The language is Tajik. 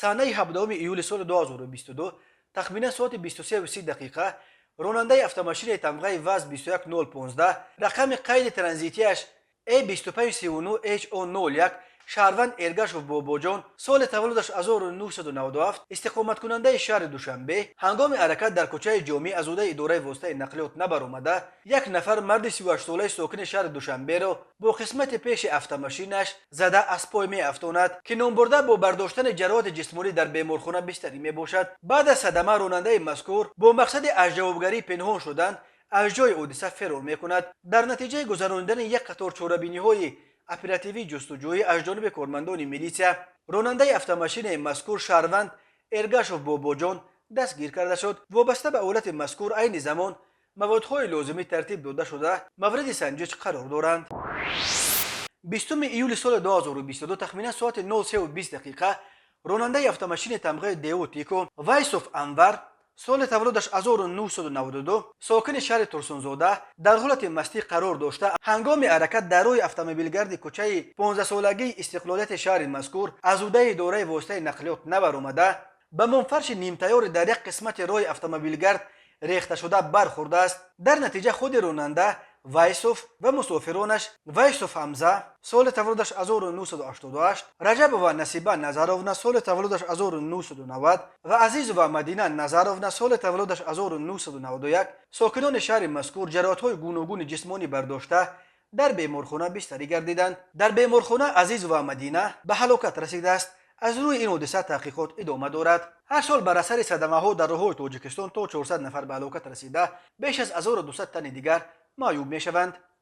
Санаи 17 июли соли 2022, тахминан соати 23:30 дақиқа, ронандаи автомошинаи тамғаи ВАЗ 21015, рақами қайди транзитиаш Э 2539 ХО 01, шаҳрванд Эргашов Бобоҷон, соли таваллудаш 1997, истиқоматкунандаи шаҳри Душанбе, ҳангоми ҳаракат дар кӯчаи Ҷомӣ аз ҳудуди идораи воситаи нақлиёт набаромада, як нафар марди 38-солаи сокини шаҳри Душанберо бо қисмати пеши автомошинаш зада, аз пой меафтонад, ки номбурда бо бардоштани ҷароҳати ҷисмонӣ дар беморхона бистарӣ мебошад. Баъд аз садама ронандаи мазкур бо мақсади аз ҷавобгарӣ пинҳон шудан аз ҷои ҳодиса ферор мекунад. Дар натиҷаи гузаронидани як қатор чорабиниҳои оперативӣ ҷустуҷӯӣ аз ҷониби кормандони милитсия ронандаи автомошинаи мазкур, шаҳрванд Эргашов Бобоҷон, дастгир карда шуд. Вобаста ба ҳолати мазкур айни замон маводҳои лозимӣ тартиб дода шуда, мавриди санҷиш қарор доранд. 20 июли соли 2022, тахминан соати 03:20 дақиқа, ронандаи автомошини тамғаи Дэу Тико Вайсов Анвар, соли таваллудаш 1992, сокини шаҳри Турсунзода, дар ҳолати мастӣ қарор дошта, ҳангоми ҳаракат дар роҳи автомобилгарди кӯчаи 15-солагии Истиқлолияти шаҳри мазкур аз ҳудуди идораи воситаи нақлиёт набаромада, ба мумфарши нимтайёри дар як қисмати роҳи автомобилгард рехташуда бархӯрдааст. Дар натиҷа худи ронанда Вайсов ва мусофиронаш Вайсов Ҳамза, соли таваллудаш 1988, Раҷабова Насиба Назаровна, соли таваллудаш 1990, ва Азизова Мадина Назаровна, соли таваллудаш 1991, сокинони шаҳри мазкур, ҷароҳатҳои гуногуни ҷисмонӣ бардошта, дар беморхона бистарӣ гардиданд. Дар беморхона Азизова Мадина ба ҳалокат расидааст. Аз рӯи ин ҳодиса таҳқиқот идома дорад. Ҳар сол бар асари садамаҳо дар роҳҳои Тоҷикистон то 400 нафар ба ҳалокат расида, беш аз 1200 тани дигар маъюб мешаванд.